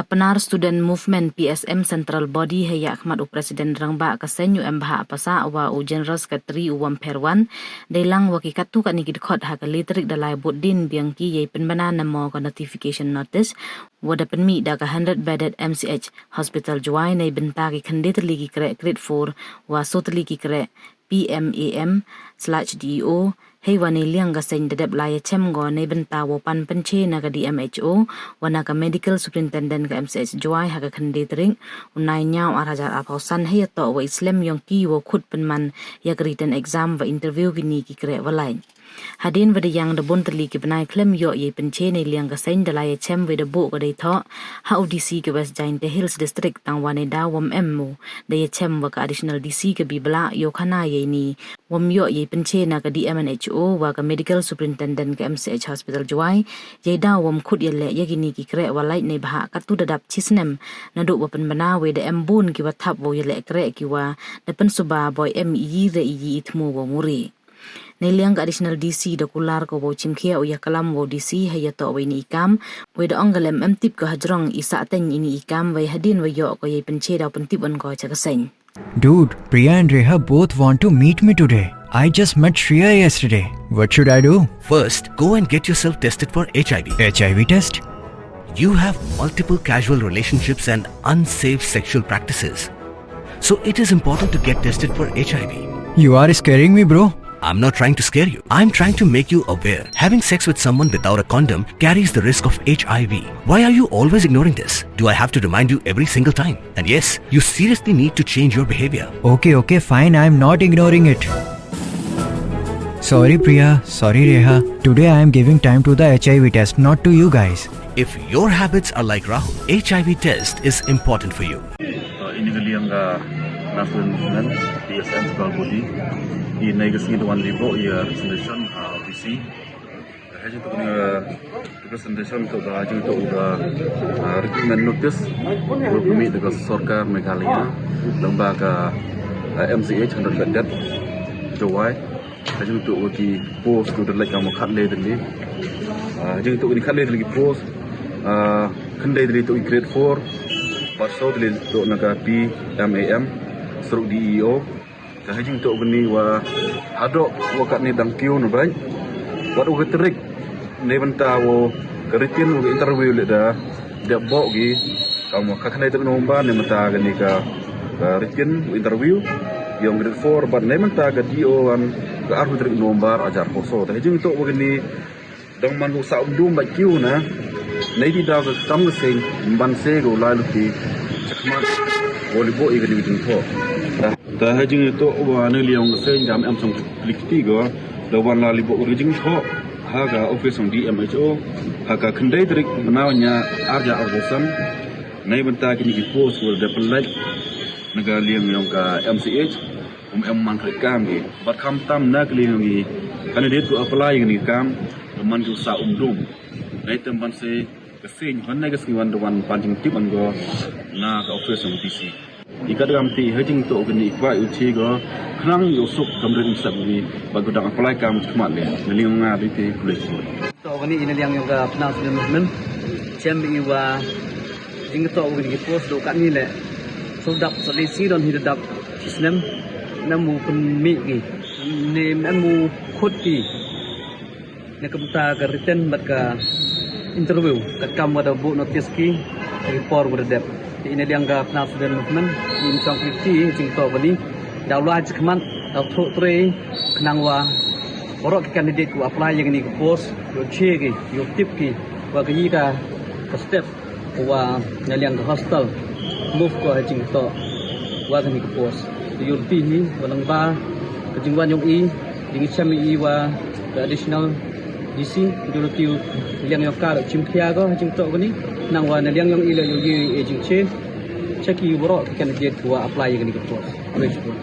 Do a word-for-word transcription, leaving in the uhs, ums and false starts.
Pnar Student Movement, P S M, Central Body, hei yakhmat u President Rangbah ka seng u Mbha Pasa wa u General Secretary u Wamper Wan, dei lang wa ki katu katni ki dkhot ha ka le tarik da lai bud din biang ki yei pynbna namo ka notification notice wa da pynmih da ka hundred bedded M C H Hospital Jowai nei bynta ki khyndai tylli ki kreh grade four wa soo tylli ki kreh P M A M slash D E O, hei wa nei liang ka seng da dep lai ya chem ko nei bynta wow pan pynche na ka D M H O wa na ka Medical Superintendent ka M C H Jowai ha ka khyndai tarik u Naiynñiaw ar hajar arphaw san, hei ya toh wa i slem yong ki wow khut pynman ya ka written exam wa interview kini ki kreh wa lai. Hadien wa da yang da bun tylli ki bnai khlem yoh yei pynche, nei liang ka seng da lai ya chem wei da buh ka dei thoh ha u D C ka West Jaintia Hills District, tang wa nei daw wam em u da ya chem wa ka Additional D C ka Bibla yow khana yei ni wam yoh yei pynche na ka D M H O wa ka Medical Superintendent ka M C H Hospital Jowai, yei daw wam khut ya leh ya kini ki kreh wa lai nei bha katu da dap chi snem naduh wa pynbna, wei da em bun ki wa thap wow ya leh kreh ki wa da pynsuba boi em i yi re i yi i thmu wow muri. Nei liang ka Additional D C da kular ko wow chimkhia u ya kalam wow D C hei ya toh wei ni i kam, wei da ong ka lem em tip ko hajrong i sah teng ini i kam, wei hadien wa yoh ko yei pynche daw pyntip wan ko cha ka seng. Dude, Priya and Reha both want to meet me today. I just met Shreya yesterday. What should I do? First, go and get yourself tested for H I V. H I V test? You have multiple casual relationships and unsafe sexual practices. So it is important to get tested for H I V. You are scaring me, bro. I'm not trying to scare you. I'm trying to make you aware. Having sex with someone without a condom carries the risk of H I V. Why are you always ignoring this? Do I have to remind you every single time? And yes, you seriously need to change your behavior. Okay, okay, fine. I'm not ignoring it. Sorry, Priya. Sorry, Reha. Today I am giving time to the H I V test, not to you guys. If your habits are like Rahul, H I V test is important for you. Uh, ini ka liang ka National Movement, P S M, Central Body. Ini ka sngi da wan liboh ya presentation, uh, D C. Hajing toh ni, uh, presentation toh ka, hajing toh ka, uh, recruitment notice. Wa pynmih da ka sorkar Meghalaya, lyngba ka, uh, M C H hundred bedded Jowai. Hajing toh wa ki post toh da leh kam wa khatlai tylli. Ah, hajing toh wa ni khatlai tylli ki post. Ah, khyndai tylli toh i grade four. Bad soo tylli toh na ka P M A M, stroke D E O. Ka hajing toh wa ni wa hadooh wa katni dang kiew na bait. Wat wa ka tarik nei bynta wa ka written wa ka interview leh da dep buh ki. Kam wa ka khyndai tarik November nei bynta kani ka, ka written interview yong grade four, bad nei bynta ka D O wan ka arphaw tarik November hajar arphaw soo. Te hajing toh wa kani dang man u sah um dum bait kiew na. Nei di daw ka kam ka seng ban se ko lai luti chakmat wa liboh i kani ka jingthoh. Te hajing toh wa nei liang ka seng kam em song klikti ko da wan lai liboh ka jingthoh ha ka office yong D M H O ha ka khyndai tarik bnai nya ar hajar arphaw san. Nei bynta kini ki post wa da pynlait na ka liang yong ka M C H, um em man kreh kam ki. Bad khamtam na ka liang yong ki candidate ko apply kini ki kam, da man ki u sah um dum. Nei tem ban se ka seng hon nei ka sngi wan da wan pan jingtip an ko na ka office yong D C. I kat kam ti hajing toh kani i kwah u chi ko khnang yow suk kam rin sap ni bad ko dang apply kam chakmat le. Na liang nga di te kule chi. Toh kani i na liang yong ka Pnar Student Movement. Chem i wa jing toh kani ki post do kani le. So dap so le si don hi dap chi snem. Na mu pynmih ki. Ne na mu khut ki. Na ka bynta ka written bad ka interview, kat kam wa da buh notice ki, ki por wa da dep. Te i na liang ka Pnar Student Movement, i chong ki ti, jing toh kani, daw lai chakmat, daw thoh tre, khnang wa waroh ki candidate ko apply ya kani ka post, yow che ki, yow tip ki, wa ka yi ka, ka step, wa na liang ka hostel move ko ha jingtoh wa kani ka post. Te yow ti hi wa lang ba ka jingwan yong i, jingchem i wa ka additional D C, yow ti liang yong ka chim khia ko ha jingtoh kani, nang wa na liang yong i le yow ye e jingche, check i waroh ki candidate wa apply ya kani ka post. Khublei shibun.